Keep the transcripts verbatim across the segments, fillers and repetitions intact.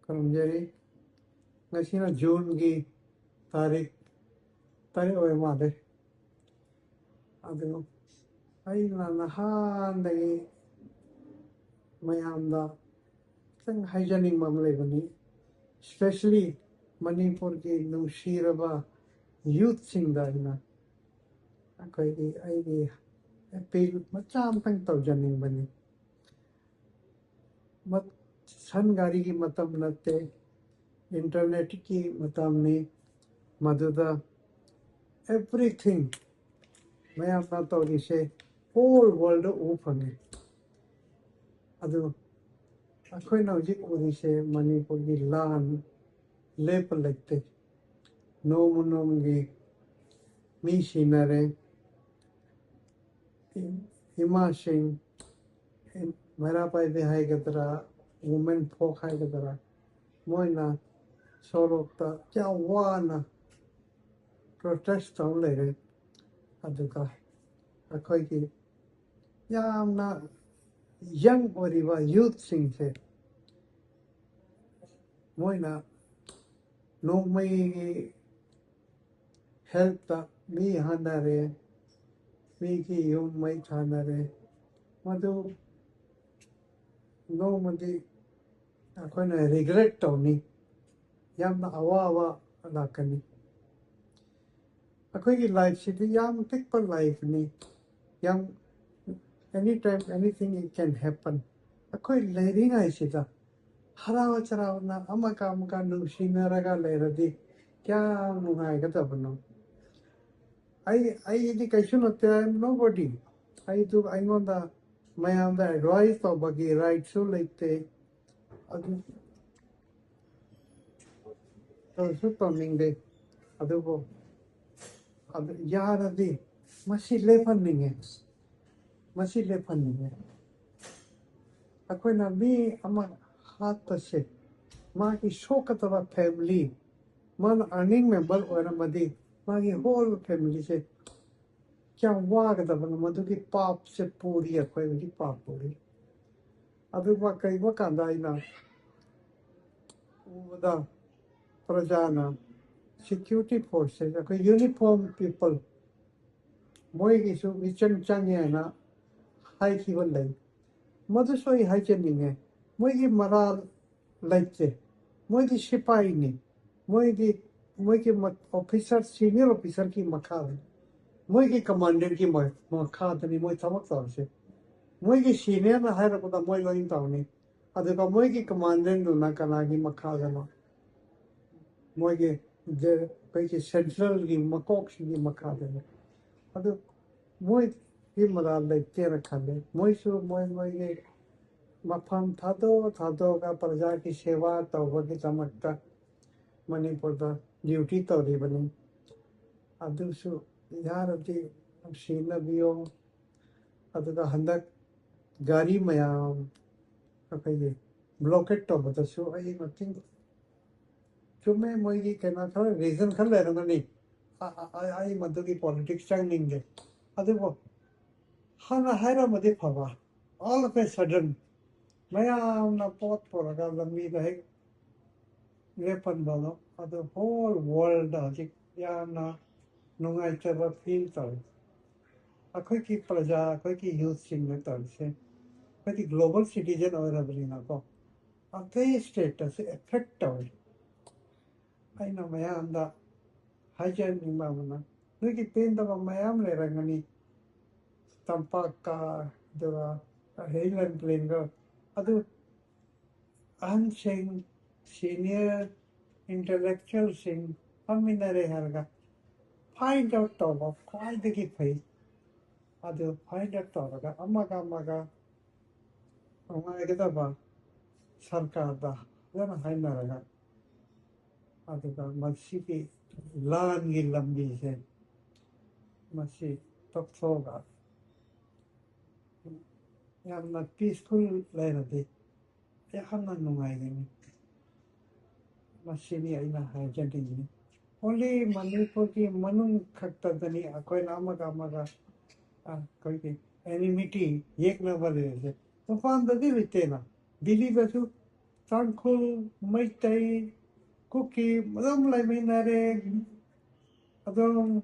ꯈꯨꯔꯨꯝꯖꯔꯤ꯫ ꯉꯁꯤꯅ ꯖꯨꯟꯒꯤ ꯇꯥꯔꯤꯛ ꯇꯔꯦꯠ ꯑꯣꯏ ꯃꯥꯜꯂꯦ꯫ ꯑꯗꯨ ꯑꯩꯅ ꯅꯍꯥꯟꯗꯒꯤ ꯃꯌꯥꯝꯗ ꯈꯤꯇꯪ ꯍꯥꯏꯖꯅꯤꯡꯕ ꯑꯃ ꯂꯩꯕꯅꯤ, especially ꯃꯅꯤꯄꯨꯔꯒꯤ ꯅꯨꯡꯁꯤꯔꯕ ꯌꯨꯠꯁꯤꯡꯗ ꯑꯩꯅ ꯑꯩꯈꯣꯏꯒꯤ ꯑꯩꯒꯤ ꯑꯦꯄꯤꯜ ꯃꯆꯥ ꯑꯃꯇꯪ ꯇꯧꯖꯅꯤꯡꯕꯅꯤ꯫ ꯃꯠ- ꯁꯟ ꯒꯥꯔꯤꯒꯤ ꯃꯇꯝ ꯅꯠꯇꯦ, ꯏꯟꯇꯔꯅꯦꯠꯀꯤ ꯃꯇꯝꯅꯤ꯫ ꯃꯗꯨꯗ everything ꯃꯌꯥꯝꯅ ꯇꯧꯔꯤꯁꯦ whole world ꯎꯕ ꯐꯪꯉꯦ꯫ ꯑꯗꯨ ꯑꯩꯈꯣꯏꯅ ꯍꯧꯖꯤꯛ ꯎꯔꯤꯁꯦ ꯃꯅꯤꯄꯨꯔꯒꯤ ꯂꯥꯟ ꯂꯦꯞꯄ ꯂꯩꯇꯦ꯫ ꯅꯣꯡꯃ ꯅꯣꯡꯃꯒꯤ ꯃꯤ ꯁꯤꯅꯔꯦ꯫ ꯏ- ꯏꯃꯥꯁꯤꯡ, ꯏ- ꯃꯩꯔꯥ ꯄꯥꯏꯕꯤ ꯍꯥꯏꯒꯗ꯭ꯔꯥ, ꯋꯨꯃꯦꯟ ꯐꯣꯛ ꯍꯥꯏꯒꯗ꯭ꯔꯥ, ꯃꯣꯏꯅ ꯁꯣꯔꯣꯛꯇ ꯀꯌꯥ ꯋꯥꯅ ꯄ꯭ꯔꯣꯇꯦꯁ ꯇꯧ ꯂꯩꯔꯦ꯫ ꯑꯗꯨꯒ ꯑꯩꯈꯣꯏꯒꯤ ꯌꯥꯝꯅ ꯌꯪ ꯑꯣꯏꯔꯤꯕ ꯌꯨꯠꯁꯤꯡꯁꯦ ꯃꯣꯏꯅ ꯅꯣꯡꯃꯩꯒꯤ ꯍꯦꯜꯞꯇ ꯃꯤ ꯍꯥꯠꯅꯔꯦ, ꯃꯤꯒꯤ ꯌꯨꯝ ꯃꯩ ꯊꯥꯅꯔꯦ꯫ ꯃꯗꯨ ꯅꯣꯡꯃꯗꯤ ꯑꯩꯈꯣꯏꯅ ꯔꯤꯒ꯭ꯔꯦꯠ ꯇꯧꯅꯤ, ꯌꯥꯝꯅ ꯑꯋꯥꯕ ꯂꯥꯛꯀꯅꯤ꯫ ꯑꯩꯈꯣꯏꯒꯤ ꯂꯥꯏꯐꯁꯤꯗꯤ ꯌꯥꯝ ꯄꯤꯛꯄ ꯂꯥꯏꯐꯅꯤ, ꯌꯥꯝ anytime anything it can happen꯫ ꯑꯩꯈꯣꯏ ꯂꯩꯔꯤꯉꯩꯁꯤꯗ ꯍꯔꯥꯎ ꯍꯔꯥꯎꯅ ꯑꯃꯒ ꯑꯃꯒ ꯅꯨꯡꯁꯤꯅꯔꯒ ꯂꯩꯔꯗꯤ ꯀꯌꯥꯝ ꯅꯨꯡꯉꯥꯏꯒꯗꯕꯅꯣ꯫ ꯑꯩ ꯑꯩꯗꯤ ꯀꯩꯁꯨ ꯅꯠꯇꯦ, I am nobody꯫ ꯑꯩꯗꯨ ꯑꯩꯉꯣꯟꯗ ꯃꯌꯥꯝꯗ ꯑꯦꯗꯚꯥꯏꯁ ꯇꯧꯕꯒꯤ ꯔꯥꯏꯠꯁꯨ ꯂꯩꯇꯦ꯫ ꯑꯗꯨ ꯇꯧꯁꯨ ꯇꯧꯅꯤꯡꯗꯦ꯫ ꯑꯗꯨꯕꯨ ꯑꯗꯨ ꯌꯥꯔꯗꯤ ꯃꯁꯤ ꯂꯦꯞꯍꯟꯅꯤꯡꯉꯦ, ꯃꯁꯤ ꯂꯦꯞꯍꯟꯅꯤꯡꯉꯦ꯫ ꯑꯩꯈꯣꯏꯅ ꯃꯤ ꯑꯃ ꯍꯥꯠꯄꯁꯦ, ꯃꯥꯒꯤ ꯁꯣꯛꯀꯗꯕ ꯐꯦꯃꯤꯂꯤ, ꯃꯥꯅ ꯑꯥꯔꯅꯤꯡ ꯃꯦꯝꯕꯔ ꯑꯣꯏꯔꯝꯃꯗꯤ ꯃꯥꯒꯤ ꯍꯣꯜ ꯐꯦꯃꯤꯂꯤꯁꯦ ꯀꯌꯥꯝ ꯋꯥꯒꯗꯕꯅꯣ꯫ ꯃꯗꯨꯒꯤ ꯄꯥꯞꯁꯦ ꯄꯨꯔꯤ, ꯑꯩꯈꯣꯏ ꯍꯧꯖꯤꯛ ꯄꯥꯞ ꯄꯨꯔꯤ꯫ ꯑꯗꯨꯒ ꯀꯩꯒꯨꯝꯕ ꯀꯥꯟꯗ ꯑꯩꯅ ꯎꯕꯗ ꯄ꯭ꯔꯖꯥꯅ ꯁꯦꯀ꯭ꯌꯨꯔꯤꯇꯤ ꯐꯣꯔꯁꯁꯦ ꯑꯩꯈꯣꯏ ꯌꯨꯅꯤꯐꯣꯔꯝ ꯄꯤꯄꯜ ꯃꯣꯏꯒꯤꯁꯨ ꯃꯤꯆꯪ ꯆꯪꯉꯦ ꯍꯥꯏꯅ ꯍꯥꯏꯈꯤꯕ ꯂꯩ꯫ ꯃꯗꯨꯁꯨ ꯑꯩ ꯍꯥꯏꯖꯅꯤꯡꯉꯦ, ꯃꯣꯏꯒꯤ ꯃꯔꯥꯜ ꯂꯩꯇꯦ꯫ ꯃꯣꯏꯗꯤ ꯁꯤꯄꯥꯏꯅꯤ, ꯃꯣꯏꯗꯤ ꯃꯣꯏꯒꯤ ꯑꯣꯐꯤꯁꯔ, ꯁꯤꯅꯤꯌꯔ ꯑꯣꯐꯤꯁꯔꯒꯤ ꯃꯈꯥꯗ, ꯃꯣꯏꯒꯤ ꯀꯃꯥꯟꯗꯦꯟꯒꯤ ꯃꯈꯥꯗꯅꯤ ꯃꯣꯏ ꯊꯕꯛ ꯇꯧꯔꯤꯁꯦ꯫ ꯃꯣꯏꯒꯤ ꯁꯤꯅꯤꯌꯔꯅ ꯍꯥꯏꯔꯛꯄꯗ ꯃꯣꯏ ꯂꯣꯏ ꯇꯧꯅꯤ꯫ ꯑꯗꯨꯒ ꯃꯣꯏꯒꯤ ꯀꯃꯥꯟꯗꯦꯟꯗꯨꯅ ꯀꯅꯥꯒꯤ ꯃꯈꯥꯗꯅꯣ? ꯃꯣꯏꯒꯤ ꯑꯩꯈꯣꯏꯒꯤ ꯁꯦꯟꯇ꯭ꯔꯦꯜꯒꯤ ꯃꯀꯣꯛꯁꯤꯡꯒꯤ ꯃꯈꯥꯗꯅꯤ꯫ ꯑꯗꯨ ꯃꯣꯏꯒꯤ ꯃꯔꯥꯜ ꯂꯩꯇꯦꯅ ꯈꯜꯂꯦ꯫ ꯃꯣꯏꯁꯨ ꯃꯣꯏ ꯃꯣꯏꯒꯤ ꯃꯐꯝ ꯊꯥꯗꯣꯛ ꯊꯥꯗꯣꯛꯑꯒ ꯄ꯭ꯔꯖꯥꯒꯤ ꯁꯦꯕꯥ ꯇꯧꯕꯒꯤꯗꯃꯛꯇ ꯃꯅꯤꯄꯨꯔꯗ ꯗ꯭ꯌꯨꯇꯤ ꯇꯧꯔꯤꯕꯅꯤ꯫ ꯑꯗꯨꯁꯨ ꯌꯥꯔꯗꯤ ꯅꯨꯡꯁꯤꯅꯕꯤꯌꯣ꯫ ꯑꯗꯨꯒ ꯍꯟꯗꯛ ꯒꯥꯔꯤ ꯃꯌꯥꯝ ꯑꯩꯈꯣꯏꯒꯤ ꯕ꯭ꯂꯣꯀꯦꯠ ꯇꯧꯕꯗꯁꯨ ꯑꯩ ꯃꯇꯤꯡ ꯆꯨꯝꯃꯦ, ꯃꯣꯏꯒꯤ ꯀꯩꯅꯣ ꯈꯔ ꯔꯤꯖꯟ ꯈꯔ ꯂꯩꯔꯝꯒꯅꯤ꯫ ꯑ- ꯑ- ꯑ- ꯑꯩ ꯃꯗꯨꯒꯤ ꯄꯣꯂꯤꯇꯤꯛꯁ ꯆꯪꯅꯤꯡꯗꯦ꯫ ꯑꯗꯨꯕꯨ ꯍꯥꯟꯅ ꯍꯥꯏꯔꯝꯃꯗꯤ ꯐꯕ, all of a sudden ꯃꯌꯥꯝꯅ ꯄꯣꯠ ꯄꯨꯔꯒ ꯂꯝꯕꯤꯗ ꯍꯦꯛ ꯂꯦꯞꯍꯟꯕꯗꯣ, ꯑꯗꯨ ꯍꯣꯜ ꯋꯥꯔꯜꯗ ꯍꯧꯖꯤꯛ ꯌꯥꯝꯅ ꯅꯨꯡꯉꯥꯏꯇꯕ ꯐꯤꯜ ꯇꯧꯏ꯫ ꯑꯩꯈꯣꯏꯒꯤ ꯄ꯭ꯔꯖꯥ, ꯑꯩꯈꯣꯏꯒꯤ ꯌꯨꯠꯁꯤꯡꯅ ꯇꯧꯔꯤꯁꯦ, ꯑꯩꯈꯣꯏꯗꯤ ꯒ꯭ꯂꯣꯕꯜ ꯁꯤꯇꯤꯖꯟ ꯑꯣꯏꯔꯕꯅꯤꯅꯀꯣ, ꯑꯇꯩ ꯁ꯭ꯇꯦꯠꯇꯁꯨ ꯑꯦꯐꯦꯛ ꯇꯧꯏ꯫ ꯑꯩꯅ ꯃꯌꯥꯝꯗ ꯍꯥꯏꯖꯅꯤꯡꯕ ꯑꯃꯅ, ꯅꯣꯏꯒꯤ ꯄꯦꯟꯗꯕ ꯃꯌꯥꯝ ꯂꯩꯔꯝꯒꯅꯤ, ꯇꯝꯄꯥꯛꯀ ꯑꯗꯨꯒ ꯍꯤꯜ ꯑꯦꯟ ꯄ꯭ꯂꯦꯟꯒ, ꯑꯗꯨ ꯑꯍꯟꯁꯤꯡ, ꯁꯤꯅꯤꯌꯔ ꯏꯟꯇꯦꯂꯦꯛꯆꯨꯋꯦꯜꯁꯤꯡ ꯐꯝꯃꯤꯟꯅꯔꯦ ꯍꯥꯏꯔꯒ ꯐꯥꯏꯟ ꯑꯥꯎꯠ ꯇꯧꯕ ꯈ꯭ꯋꯥꯏꯗꯒꯤ ꯐꯩ꯫ ꯑꯗꯨ ꯐꯥꯏꯟ ꯑꯥꯎꯠ ꯇꯧꯔꯒ ꯑꯃꯒ ꯑꯃꯒ ꯅꯨꯡꯉꯥꯏꯒꯗꯕ ꯁꯔꯀꯥꯔꯗ ꯐꯖꯅ ꯍꯥꯏꯅꯔꯒ, ꯑꯗꯨꯒ ꯃꯁꯤꯒꯤ ꯂꯥꯟꯒꯤ ꯂꯝꯕꯤꯁꯦ ꯃꯁꯤ ꯇꯣꯛꯊꯣꯛꯑꯒ ꯌꯥꯝꯅ ꯄꯤꯁꯐꯨꯜ ꯂꯩꯔꯗꯤ ꯌꯥꯝꯅ ꯅꯨꯡꯉꯥꯏꯒꯅꯤ꯫ ꯃꯁꯤꯅꯤ ꯑꯩꯅ ꯍꯥꯏꯖꯅꯤꯡꯉꯤ꯫ ꯑꯣꯟꯂꯤ ꯃꯅꯤꯄꯨꯔꯒꯤ ꯃꯅꯨꯡ ꯈꯛꯇꯗꯅꯤ ꯑꯩꯈꯣꯏꯅ ꯑꯃꯒ ꯑꯃꯒ, ꯑ, ꯑꯩꯈꯣꯏꯒꯤ ꯑꯦꯅꯤꯃꯤꯇꯤ, ꯌꯦꯛꯅꯕ ꯂꯩꯔꯤꯁꯦ꯫ ꯃꯄꯥꯟꯗꯗꯤ ꯂꯩꯇꯦꯅ꯫ ꯗꯤꯜꯂꯤꯗꯁꯨ ꯇꯥꯡꯈꯨꯜ, ꯃꯩꯇꯩ, ꯀꯨꯀꯤ ꯑꯗꯨꯝ ꯂꯩꯃꯤꯟꯅꯔꯦ꯫ ꯑꯗꯨꯝ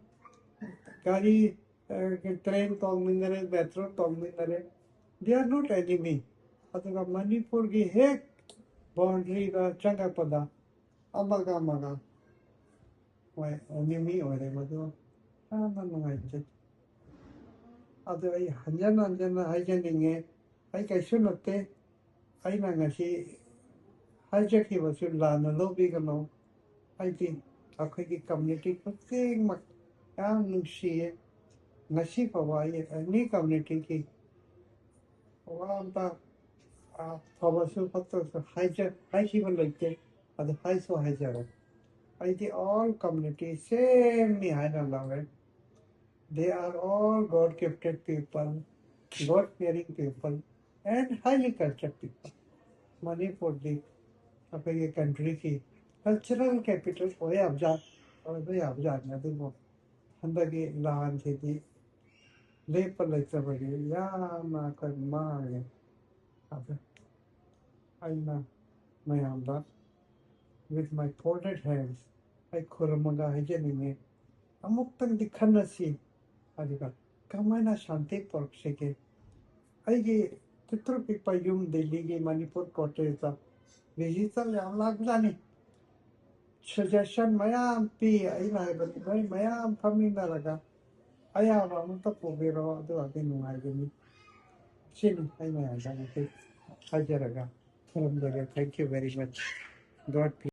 ꯒꯥꯔꯤ, ꯑ, ꯇ꯭ꯔꯦꯟ ꯇꯣꯡꯃꯤꯟꯅꯔꯦ, ꯃꯦꯇ꯭ꯔꯣ ꯇꯣꯡꯃꯤꯟꯅꯔꯦ꯫ They are not enemy. ꯑꯗꯨꯒ ꯃꯅꯤꯄꯨꯔꯒꯤ ꯍꯦꯛ ꯕꯥꯎꯟꯗ꯭ꯔꯤꯗ ꯆꯪꯉꯛꯄꯗ ꯑꯃꯒ ꯑꯃꯒ ꯃꯣꯏ ꯑꯦꯅꯤꯃꯤ ꯑꯣꯏꯔꯦ꯫ ꯃꯗꯨ ꯌꯥꯝꯅ ꯅꯨꯡꯉꯥꯏꯇꯦ꯫ ꯑꯗꯨ ꯑꯩ ꯍꯟꯖꯟ ꯍꯟꯖꯟꯅ ꯍꯥꯏꯖꯅꯤꯡꯉꯦ, ꯑꯩ ꯀꯩꯁꯨ ꯅꯠꯇꯦ꯫ ꯑꯩꯅ ꯉꯁꯤ ꯍꯥꯏꯖꯈꯤꯕꯁꯨ ꯂꯥꯟꯅ ꯂꯧꯕꯤꯒꯅꯨ꯫ ꯑꯩꯗꯤ ꯑꯩꯈꯣꯏꯒꯤ ꯀꯝꯃ꯭ꯌꯨꯅꯤꯇꯤ ꯈꯨꯗꯤꯡꯃꯛ ꯌꯥꯝ ꯅꯨꯡꯁꯤꯌꯦ꯫ ꯉꯁꯤ ꯐꯥꯎꯕ ꯑꯩ ꯑꯦꯅꯤ ꯀꯝꯃ꯭ꯌꯨꯅꯤꯇꯤꯒꯤ ꯋꯥ ꯑꯝꯇ, ꯑ, ꯐꯕꯁꯨ ꯐꯠꯇꯕꯁꯨ ꯍꯥꯏꯖ-, ꯍꯥꯏꯈꯤꯕ ꯂꯩꯇꯦ꯫ ꯑꯗꯨ ꯍꯥꯏꯁꯨ ꯍꯥꯏꯖꯔꯦ꯫ ꯑꯩꯗꯤ all community same ꯅꯤ ꯍꯥꯏꯅ ꯂꯧꯔꯦ꯫ They are all God gifted people, God fearing people, and highly cultured people. ꯃꯅꯤꯄꯨꯔꯗꯤ ꯑꯩꯈꯣꯏꯒꯤ ꯀꯟꯇ꯭ꯔꯤꯒꯤ ꯀꯜꯆꯔꯦꯜ ꯀꯦꯄꯤꯇꯦꯜ ꯑꯣꯏ ꯌꯥꯕꯖꯥꯠ-, ꯑꯣꯏꯕ ꯌꯥꯕꯖꯥꯠꯅꯤ꯫ ꯑꯗꯨꯕꯨ ꯍꯟꯗꯛꯀꯤ ꯂꯥꯟꯁꯤꯗꯤ ꯂꯦꯞꯄ ꯂꯩꯇꯕꯒꯤ ꯌꯥꯝꯅ ꯑꯩꯈꯣꯏ ꯃꯥꯡꯉꯦ꯫ ꯑꯗꯨ ꯑꯩꯅ ꯃꯌꯥꯝꯗ with my folded hands ꯑꯩ ꯈꯨꯔꯨꯝꯃꯒ ꯍꯥꯏꯖꯅꯤꯡꯉꯤ, ꯑꯃꯨꯛꯇꯪꯗꯤ ꯈꯟꯅꯁꯤ꯫ ꯑꯗꯨꯒ ꯀꯃꯥꯏꯅ ꯁꯥꯟꯇꯤ ꯄꯨꯔꯛꯁꯤꯒꯦ? ꯑꯩꯒꯤ ꯄꯤꯛꯇ꯭ꯔꯨ ꯄꯤꯛꯄ ꯌꯨꯝ ꯗꯤꯜꯂꯤꯒꯤ ꯃꯅꯤꯄꯨꯔ ꯀꯣꯇꯦꯖꯇ ꯚꯤꯖꯤꯇꯔ ꯌꯥꯝ ꯂꯥꯛꯄꯖꯥꯠꯅꯤ꯫ ꯁꯖꯦꯁꯟ ꯃꯌꯥꯝ ꯄꯤ꯫ ꯑꯩꯅ ꯍꯥꯏꯕꯗꯤ ꯅꯣꯏ ꯃꯌꯥꯝ ꯐꯝꯃꯤꯟꯅꯔꯒ ꯑꯌꯥꯕ ꯑꯃꯇ ꯄꯨꯕꯤꯔꯣ, ꯑꯗꯨ ꯑꯣꯏꯔꯗꯤ ꯅꯨꯡꯉꯥꯏꯒꯅꯤ꯫ ꯁꯤꯅꯤ ꯑꯩ ꯃꯌꯥꯝꯗ ꯉꯁꯤ ꯍꯥꯏꯖꯔꯒ ꯊꯝꯖꯔꯒꯦ꯫ Thank you very much. God bless.